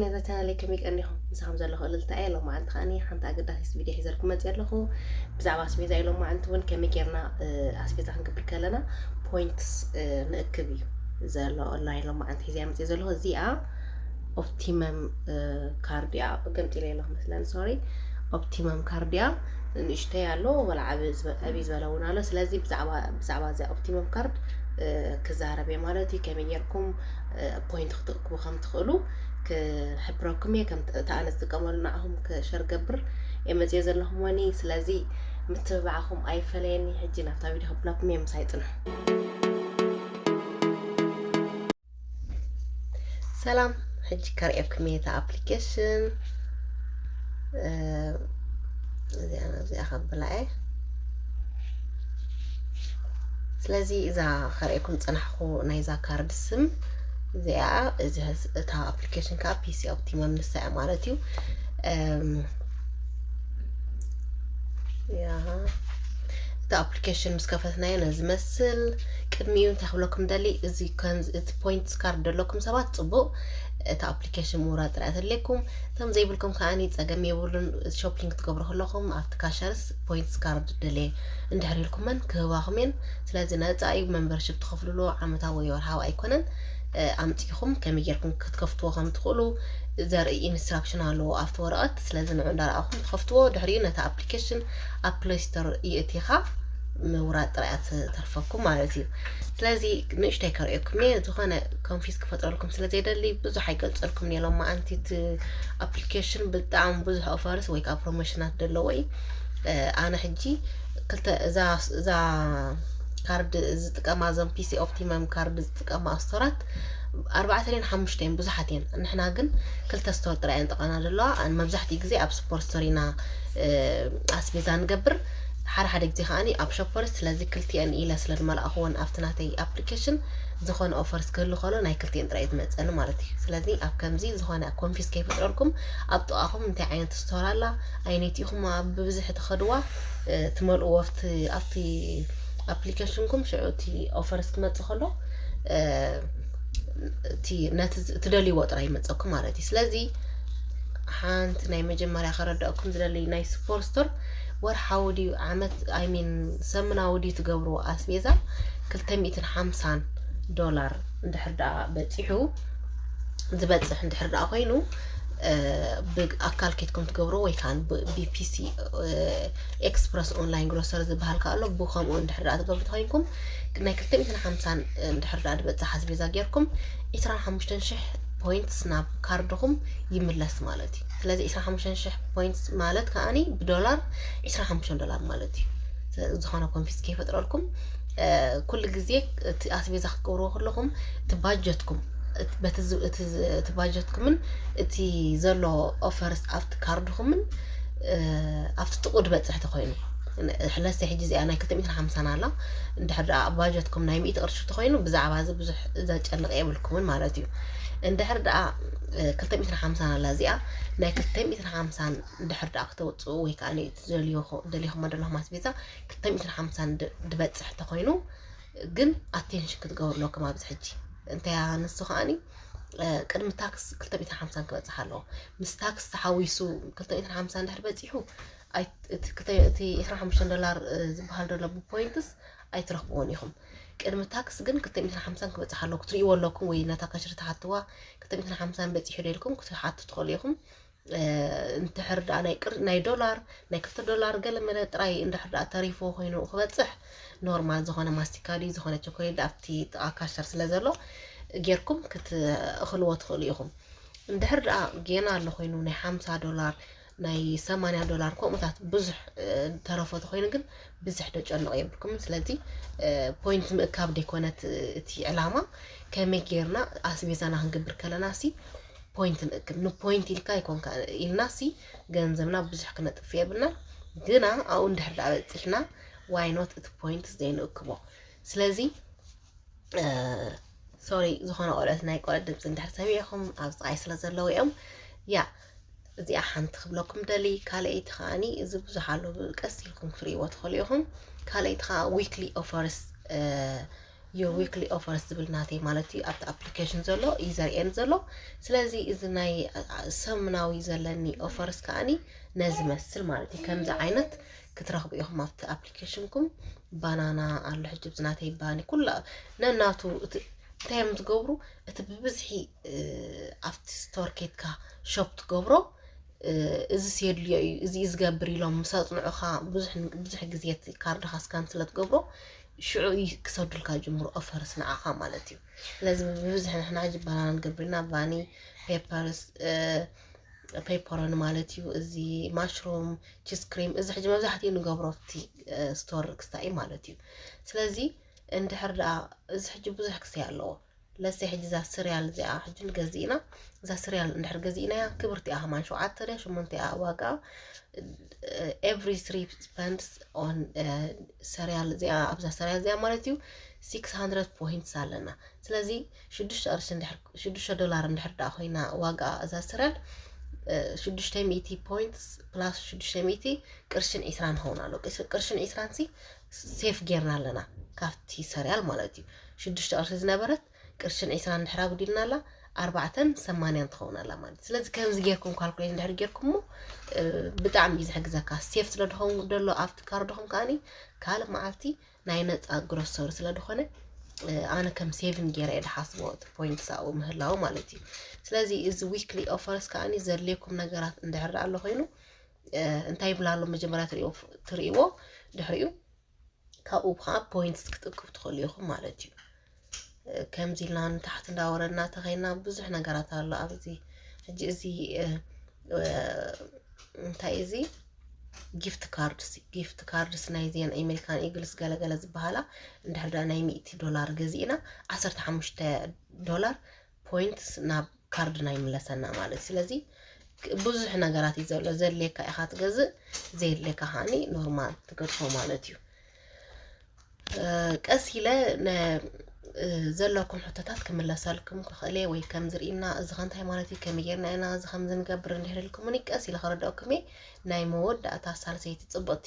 ነዛ ቻናለይ ከመይ ቀኒኹም? ምሳኹም ዘለኹ እልልታ እየ። ሎማዓንቲ ከዓኒ ሓንቲ ኣገዳሲት ቪድዮ ሒዘልኩም መፅእ ኣለኹ። ብዛዕባ ኣስቤዛ እዩ። ሎማዓንቲ እውን ከመይ ጌርና ኣስቤዛ ክንገብር ከለና ፖይንትስ ንእክብ እዩ ዘሎ። ሎማዓንቲ ሒዘ መፅእ ዘለኹ እዚኣ ኦፕቲመም ካርድ እያ። ገምጢለ ኣለኹ መስለኒ፣ ሶሪ። ኦፕቲመም ካርድ እያ። ንእሽተይ ኣሎ፣ ወላ ዓብይ ዝበለ እውን ኣሎ። ስለዚ ብዛዕባ እዚኣ ኦፕቲመም ካርድ ክዛረብ እየ ማለት እዩ። ከመይ ጌርኩም ፖይንት ክትእክቡ ከም ትኽእሉ ክሕብረኩም እየ። ከም እታ ኣነ ዝጥቀመሉ ንዓኹም ክሸር ገብር እየ መፅየ ዘለኹም ወኒ። ስለዚ ምትብባዕኹም ኣይፈለየኒ። ሕጂ ናብታ ቪድዮ ክብለኩም እየ፣ ምሳይ ፅንሑ። ሰላም፣ ሕጂ ከርእየኩም እየ እታ ኣፕሊኬሽን። እዚኣ ናብዚኣ ከብላ እየ። ስለዚ እዛ ከርእየኩም ዝጸናሕኩ ናይዛ ካርድ ስም እዚኣ፣ እዚ እታ ኣፕሊኬሽን ከዓ ፒሲ ኦፕቲመም ንሳ እያ ማለት እዩ። እም፣ ያ፣ እቲ ኣፕሊኬሽን ምስ ከፈትናዮ ነዚ መስል። ቅድሚኡ እንታይ ክብለኩም ደሊ፣ እዚ ከምዚ እቲ ፖይንትስ ካርድ ዘለኩም ሰባት ጽቡቕ እቲ ኣፕሊኬሽን ምውራድ ጥራይ ተድልየኩም። እቶም ዘይብልኩም ከዓኒ ጸገም የብሉን። ሾፒንግ ክትገብሩ ከለኹም ኣብቲ ካሸርስ ፖይንትስ ካርድ ደልየ እንድሕር ኢልኩመን ክህባኹም እየን። ስለዚ ነጻ እዩ፣ ሜምበርሺፕ ትኸፍልሉ ዓመታዊ ወይ ወርሃዊ ኣይኮነን። እ፣ ኣምጺኹም ከመይ ጌርኩም ክትከፍትዎ ከም ትኽእሉ ዘርኢ ኢንስትራክሽን ኣለዎ ኣብቲ ወረቐት። ስለዚ ንዑ እንዳረኣኹም ትኸፍትዎ። ድሕሪኡ ነቲ ኣፕሊኬሽን ኣብ ፕሌይ ስቶር የእቲኻ ምውራድ ጥራይ እያ ትተርፈኩም ማለት እዩ። ስለዚ ንእሽተይ ከርእየኩም እየ፣ ዝኾነ ኮንፊዝ ክፈጥረልኩም ስለ ዘይደሊ ብዙሕ ኣይገልጸልኩም እየ። ሎማዓንቲ እቲ ኣፕሊኬሽን ብጣዕሚ ብዙሕ ኦፈርስ ወይ ከዓ ፕሮሞሽናት ዘለዎ እዩ። እ፣ ኣነ ሕጂ ክልተ እዛ እዛ ካርድ ዝጥቀማ፣ እዞም ፒሲ ኦፕቲመም ካርድ ዝጥቀማ ስቶራት ኣርባዕተ ድየን ሓሙሽተ እየን፣ ብዙሓት እየን። ንሕና ግን ክልተ ስቶር ጥራይ እየን ጠቐና ዘለዋ። ኣን መብዛሕትኡ ግዜ ኣብ ሱፐር ስቶር ኢና እ፣ ኣስቤዛ ንገብር፣ ሓደ ሓደ ግዜ ከዓኒ ኣብ ሾፐርስ። ስለዚ ክልቲአን ኢለ ስለ ዝመላእኽወን ኣብቲ ናተይ ኣፕሊኬሽን ዝኾነ ኦፈርስ ክህሉ ከሎ ናይ ክልቲአን ጥራይ እዩ ዝመፀኒ ማለት እዩ። ስለዚ ኣብ ከምዚ ዝኾነ ኮንፊዝ ከይፈጥረልኩም ኣብ ጥቓኹም እንታይ ዓይነት ስቶር ኣላ፣ ኣየነይቲ ኢኹም ኣብ ብብዝሒ ትኸድዋ፣ እ፣ ትመልእዎ ኣብቲ ኣብቲ ኣፕሊኬሽንኩም ሽዑ እቲ ኦፈርስ ክመፅእ ከሎ እ፣ እቲ ነቲ ዝ- እትደልይዎ ጥራይ ይመፀኩም ማለት እዩ። ስለዚ ሓንቲ ናይ መጀመርያ ከረዳእኩም ዝደሊ ናይ ሱፐር ስቶር ወርሓዊ ድዩ ዓመት፣ ኣይ ሚን ሰሙናዊ ድዩ ትገብርዎ ኣስቤዛ ክልተ ሚእትን ሓምሳን ዶላር እንድሕር ደኣ በፂሑ፣ ዝበፅሕ እንድሕር ደኣ ኮይኑ እ፣ ብኣካል ኬድኩም ትገብርዎ ወይ ከዓ ብ- ብፒሲ እ፣ ኤክስፕረስ ኦንላይን ግሮሰሪ ዝበሃል ከኣ ኣሎ። ብከምኡ እንድሕር ደኣ ትገብሩ ተኮይንኩም ናይ ክልተ ሚእትን ሓምሳን እንድሕር ደኣ ዝበፅሕ ኣስቤዛ ጌርኩም ዒስራን ሓሙሽተን ሽሕ ፖይንትስ ናብ ካርድኹም ይምለስ ማለት እዩ። ስለዚ ዒስራን ሓሙሽተን ሽሕ ፖይንትስ ማለት ከኣኒ ብዶላር ዒስራን ሓሙሽተን ዶላር ማለት እዩ። ዝኾነ ኮንፊዝ ከይፈጥረልኩም እ፣ ኩሉ ግዜ እቲ ኣስቤዛ ክትገብርዎ ከለኹም እቲ ባጀትኩም እቲ በቲ ዝ- እቲ ዝ- እቲ ባጀትኩምን እቲ ዘሎ ኦፈርስ ኣብቲ ካርድኹምን እ፣ ኣብቲ ጥቑ ድበፅሕ ተኮይኑ፣ ለሰ ሕጂ እዚኣ ናይ ክልተ ሚእትን ሓምሳን ኣላ። እንድሕር ደኣ ባጀትኩም ናይ ሚእቲ ቅርሺ ተኮይኑ ብዛዕባ እዚ ብዙሕ ዘጨንቕ የብልኩምን ማለት እዩ። እንድሕር ደኣ እ፣ ክልተ ሚእትን ሓምሳን ኣላ እዚኣ፣ ናይ ክልተ ሚእትን ሓምሳን እንድሕር ደኣ ክተውፅኡ ወይ ከዓ ትደልይኹ- ደሊኹሞ ዘለኹም ኣስቤዛ ክልተ ሚእትን ሓምሳን ድ- ድበፅሕ ተኮይኑ ግን ኣቴንሽን ክትገብሩ ኣለኩም ኣብዚ ሕጂ። እንታይ ንሱ ከዓኒ እ፣ ቅድሚ ታክስ ክልተ ሚእትን ሓምሳን ክበፅሕ ኣለዎ። ምስ ታክስ ተሓዊሱ ክልተ ሚእትን ሓምሳን እንድሕር በፂሑ ኣይ- እቲ ክተ- እቲ ዒስራን ሓሙሽተን ዶላር እ፣ ዝበሃል ዘሎ ብፖይንትስ ኣይትረኽብዎን ኢኹም። ቅድሚ ታክስ ግን ክልተ ሚእትን ሓምሳን ክበፅሕ ኣለዎ ክትርእይዎ ኣለኩም፣ ወይ ነታ ካሽር ትሓትዋ ክልተ ሚእትን ሓምሳን በፂሑ ዶ ኢልኩም ክትሓቱ ትኽእሉ ኢኹም። እ፣ እንድሕር ደኣ ናይ ቅር- ናይ ዶላር ናይ ክልተ ዶላር ገለ መለ ጥራይ እንድሕር ደኣ ተሪፍዎ ኮይኑ ክበፅሕ ኖርማል ዝኾነ ማስቲካ ድዩ ዝኾነ ቸኮሌት ደኣ ኣብቲ ጥቓ ካሸር ስለ ዘሎ ጌርኩም ክትእኽልዎ ትኽእሉ ኢኹም። እንድሕር ደኣ ጌና ኣሎ ኮይኑ ናይ ሓምሳ ዶላር ናይ ሰማንያ ዶላር ከምኡታት ብዙሕ እ፣ ተረፎ ተኮይኑ ግን ብዙሕ ደጨንቕ የብልኩም። ስለዚ እ፣ ፖይንት ምእካብ ደይኮነት እ፣ እቲ ዕላማ ከመይ ጌርና ኣስቤዛና ክንገብር ከለና ሲ ፖይንት ንእክብ። ንፖይንት ኢልካ ኣይኮንካ ኢልና ሲ ገንዘብና ብዙሕ ክነጥፍ የብልና። ግና ኣብኡ እንድሕር ደኣ በፂሕና ዋይኖት እቲ ፖይንት ዘይንእክቦ። ስለዚ ሶሪ፣ ዝኾነ ቆልዑት ናይ ቆልዑት ድምፂ እንድሕር ሰሚዕኹም ኣብ ጥቓይ ስለ ዘለዉ እዮም። ያ እዚኣ ሓንቲ ክብለኩም ደሊ። ካልኣይቲ ከዓኒ እዚ ብዙሕ ኣሎ፣ ቀስ ኢልኩም ክትርእይዎ ትኽእሉ ኢኹም። ካልኣይቲ ከዓ ዊክሊ ኦፈርስ your weekly offers ዝብል ናተይ ማለት እዩ። ኣብቲ ኣፕሊኬሽን ዘሎ እዩ ዘርእየን ዘሎ። ስለዚ እዚ ናይ ሰሙናዊ ዘለኒ offers ከዓኒ ነዚ መስል ማለት እዩ። ከምዚ ዓይነት ክትረኽቡ ኢኹም ኣብቲ ኣፕሊኬሽንኩም። ባናና ኣሎ ሕጂ፣ ብዚ ናተይ ባኒ ኩላ ነናቱ እቲ እንታይ እዮም ዝገብሩ፣ እቲ ብብዝሒ ኣብቲ ስቶር ኬድካ ሾፕ ትገብሮ፣ እዚ የድልዮ እዩ፣ እዚ እዩ ዝገብር ኢሎም ምስ ኣፅንዑኻ ብዙሕ ግዜ ካርድኻ ስካን ስለ ትገብሮ ሽዑ ክሰዱልካ ጅምሩ offers ንዓኻ ማለት እዩ። ስለዚ ብብዝሒ ንሕና ሕጂ ባናና ንገብር ኢና፣ ቫኒ፣ ፔፐርስ፣ ፔፐሮኒ ማለት እዩ። እዚ ማሽሩም፣ ቺዝ ክሪም፣ እዚ ሕጂ መብዛሕትኡ ንገብሮ ኣብቲ ስቶር ክስታይ ማለት እዩ። ስለዚ እንድሕር ደኣ እዚ ሕጂ ብዙሕ ክስታይ ኣለዎ። ለሰ ሕጂ እዛ ስሪያል እዚኣ ሕጂ ንገዝእ ኢና። እዛ ስሪያል እንድሕር ገዚእናያ ክብርቲ እያ፣ ከማን ሸውዓተ ድያ ሸሞንተ እያ ዋጋ። Every three spends on ሰሪያል እዚኣ፣ ኣብዛ ሰሪያል እዚኣ ማለት እዩ six hundred points ኣለና። ስለዚ ሽዱሽተ ቅርሺ እንድሕር ሽዱሽተ ዶላር እንድሕር ደኣ ኮይና ዋጋ እዛ ስሪያል ሽዱሽተ ሚእቲ points plus ሽዱሽተ ሚእቲ ቅርሽን ዒስራን ንኸውን ኣሎ። ቅርሽን ዒስራን ሲ ሴፍ ጌርና ኣለና ካብቲ ሰሪያል ማለት እዩ። ሽዱሽተ ቅርሺ ዝነበረት ቅርሽን ዒስራን እንድሕር ኣጉዲልና ኣላ ኣርባዕተን ሰማንያን ትኸውን ኣላ ማለት እዩ። ስለዚ ከምዚ ጌርኩም ካልኩሌት እንድሕር ጌርኩሞ ብጣዕሚ እዩ ዝሕግዘካ። ሴፍ ስለ ድኸውን ደሎ ኣብቲ ካርድኹም ከዓኒ ካልእ መዓልቲ ናይ ነፃ ግሮሰሪ ስለ ድኾነ ኣነ ከም ሴቪን ጌረ እየ ድሓስቦ እቲ ፖይንትስ ኣብኡ ምህላው ማለት እዩ። ስለዚ እዚ ዊክሊ ኦፈርስ ከዓኒ ዘድልየኩም ነገራት እንድሕር ኣሎ ኮይኑ እንታይ ይብላ ኣሎ መጀመርያ ትሪእዎ ድሕሪኡ ካብኡ ከዓ ፖይንትስ ክትእክቡ ትኽእሉ ኢኹም ማለት እዩ። ከምዚ ኢልና ንታሕቲ እንዳወረድና ተኸይና ብዙሕ ነገራት ኣሎ ኣብዚ ሕጂ እዚ እንታይ እዚ ጊፍት ካርድስ ጊፍት ካርድስ ናይ ዚን ኣሜሪካን ኢግልስ ገለገለ ዝበሃላ እንድሕር ዳ ናይ ሚእቲ ዶላር ገዚእና ዓሰርተ ሓሙሽተ ዶላር ፖይንትስ ናብ ካርድና ይምለሰና ማለት እዩ። ስለዚ ብዙሕ ነገራት እዩ ዘሎ። ዘድልየካ ኢኻ ትገዝእ፣ ዘየድልየካ ከዓኒ ኖርማል ትገድፎ ማለት እዩ። ቀስ ኢለ ዘለኩም ሕቶታት ክምለሰልኩም ክኽእለ ወይ ከም ዝርእና እዚ ከንታይ ማለት እዩ፣ ከመይ ጌርና ኢና እዚ ከምዚ ንገብር እንድሕር ኢልኩምኒ ቀስ ኢለ ከረድአኩም እየ። ናይ መወዳእታ ሳልሰይቲ ጽብቕቲ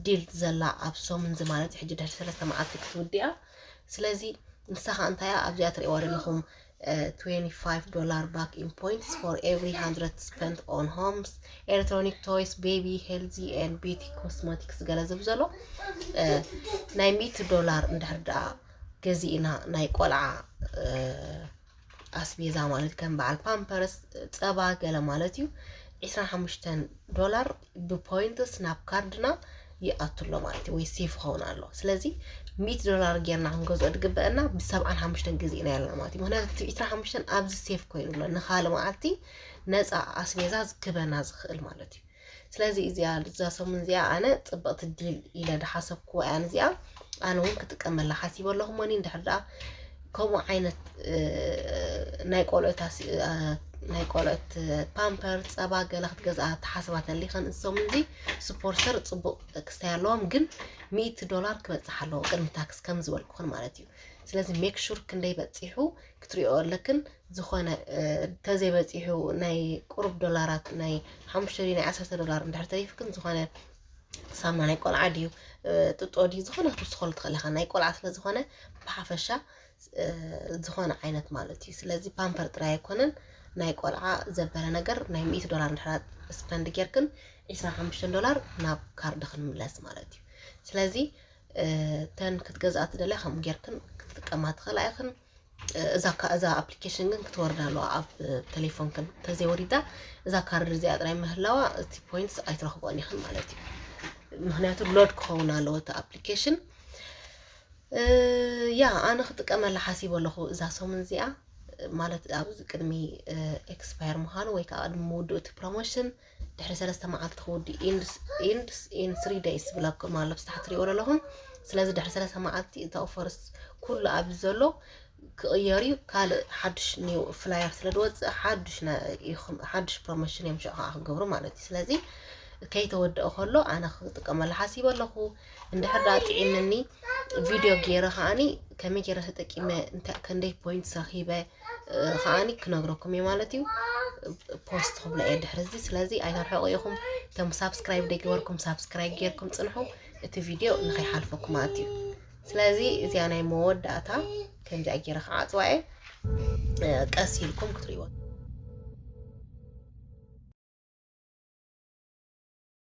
ዲል ዘላ ኣብ ሶምንዚ ማለት እዩ። ሕጂ ድሕሪ ሰለስተ መዓልቲ ክትውድኣ። ስለዚ ንሳ ኸዓ እንታይ እያ ኣብዚኣ ትርእይዋ ዘለኹም twenty-five dollar back in points for every hundred spent on homes, electronic toys, baby, healthy and beauty cosmetics ገለ ዝብል ዘሎ ናይ ሚእቲ ዶላር እንድሕር ደኣ ገዚእና ናይ ቆልዓ ኣስቤዛ ማለት ከም በዓል ፓምፐርስ፣ ጸባ ገለ ማለት እዩ። ዕስራን ሓሙሽተን ዶላር ብፖይንትስ ናብ ካርድና ይኣቱ ኣሎ ማለት እዩ፣ ወይ ሴፍ ይኸውን ኣሎ። ስለዚ ሚእቲ ዶላር ጌርና ክንገዝኦ ዝግበአና ብሰብዓን ሓሙሽተን ገዚእና ያለና ማለት እዩ። ምክንያቱ እቲ ዕስራን ሓሙሽተን ኣብዚ ሴፍ ኮይኑ ኣሎ፣ ንኻልእ መዓልቲ ነፃ ኣስቤዛ ዝክበና ዝኽእል ማለት እዩ። ስለዚ እዚኣ እዛ ሰሙን እዚኣ ኣነ ፅብቕቲ ዲል ኢለ ድሓሰብክዋ እያ እዚኣ። ኣነ እውን ክጥቀመላ ሓሲበ ኣለኹ። ሞኒ እንድሕር ደኣ ከምኡ ዓይነት ናይ ቆልዑት ናይ ቆልዑት ፓምፐር ጸባ ገለ ክትገዝኣ ተሓስባ ተሊኸን እዚ ሰሙን እዚ ስፖርተር ጽቡቕ ክስታይ ኣለዎም፣ ግን ሚእቲ ዶላር ክበጽሕ ኣለዎ ቅድሚ ታክስ ከም ዝበልኩኽን ማለት እዩ። ስለዚ ሜክ ሹር ክንደይ በጺሑ ክትሪኦ ኣለክን። ዝኾነ ተዘይበፂሑ ናይ ቁሩብ ዶላራት ናይ ሓሙሽተ ድዩ ናይ ዓሰርተ ዶላር እንድሕር ተሪፍክን ዝኾነ ሳምና ናይ ቆልዓ ድዩ ጥጦ ድዩ ዝኾነ ክትውስኸሉ ትኽእል ኢኻ። ናይ ቆልዓ ስለ ዝኾነ ብሓፈሻ ዝኾነ ዓይነት ማለት እዩ። ስለዚ ፓምፐር ጥራይ ኣይኮነን፣ ናይ ቆልዓ ዘበለ ነገር ናይ ሚእቲ ዶላር እንድሕር ስፐንድ ጌርክን ዕስራን ሓሙሽተን ዶላር ናብ ካርድኽን ምለስ ማለት እዩ። ስለዚ ተን ክትገዝኣ ትደልያ ከምኡ ጌርክን ክትጥቀማ ትኽእላ ኢኽን። እዛ ኣፕሊኬሽን ግን ክትወርዳ ኣለዋ ኣብ ቴሌፎንክን። ተዘይወሪዳ እዛ ካርድ እዚኣ ጥራይ ምህላዋ እቲ ፖይንትስ ኣይትረኽቦን ኢኽን ማለት እዩ። ምክንያቱ ሎድ ክኸውን ኣለዎ እቲ ኣፕሊኬሽን። ያ ኣነ ክጥቀመላ ሓሲበ ኣለኹ እዛ ሰሙን እዚኣ ማለት ኣብዚ ቅድሚ ኤክስፓየር ምዃኑ ወይ ከዓ ቅድሚ ምውድኡ እቲ ፕሮሞሽን ድሕሪ ሰለስተ መዓልቲ ክውድእ ኢንድስ ኢን ስሪ ደይስ ዝብለኩም ኣሎ ብስታሕ ትሪእዎ ዘለኹም። ስለዚ ድሕሪ ሰለስተ መዓልቲ እቲ ኦፈርስ ኩሉ ኣብዚ ዘሎ ክቕየር እዩ። ካልእ ሓድሽ ኒው ፍላየር ስለ ዝወፅእ ሓድሽ ፕሮሞሽን እዮም ሽዑ ከዓ ክገብሩ ማለት እዩ። ስለዚ ከይተወደአ ከሎ ኣነ ክጥቀመሉ ሓሲበ ኣለኹ። እንድሕር ደኣ ጥዒምኒ ቪድዮ ገይረ ከዓኒ ከመይ ገይረ ተጠቂመ ከንደይ ፖይንት ረኺበ ከዓኒ ክነግረኩም እየ ማለት እዩ። ፖስት ክብሎ እየ ድሕሪ እዚ። ስለዚ ኣይተርሕቑ ኢኹም። እቶም ሳብስክራይብ ደይገበርኩም ሳብስክራይብ ገይርኩም ፅንሑ፣ እቲ ቪድዮ ንኸይሓልፈኩም ማለት እዩ። ስለዚ እዚኣ ናይ መወዳእታ ከምዚኣ ገይረ ክዓፅዋ እየ። ቀስ ኢልኩም ክትሪእዎ።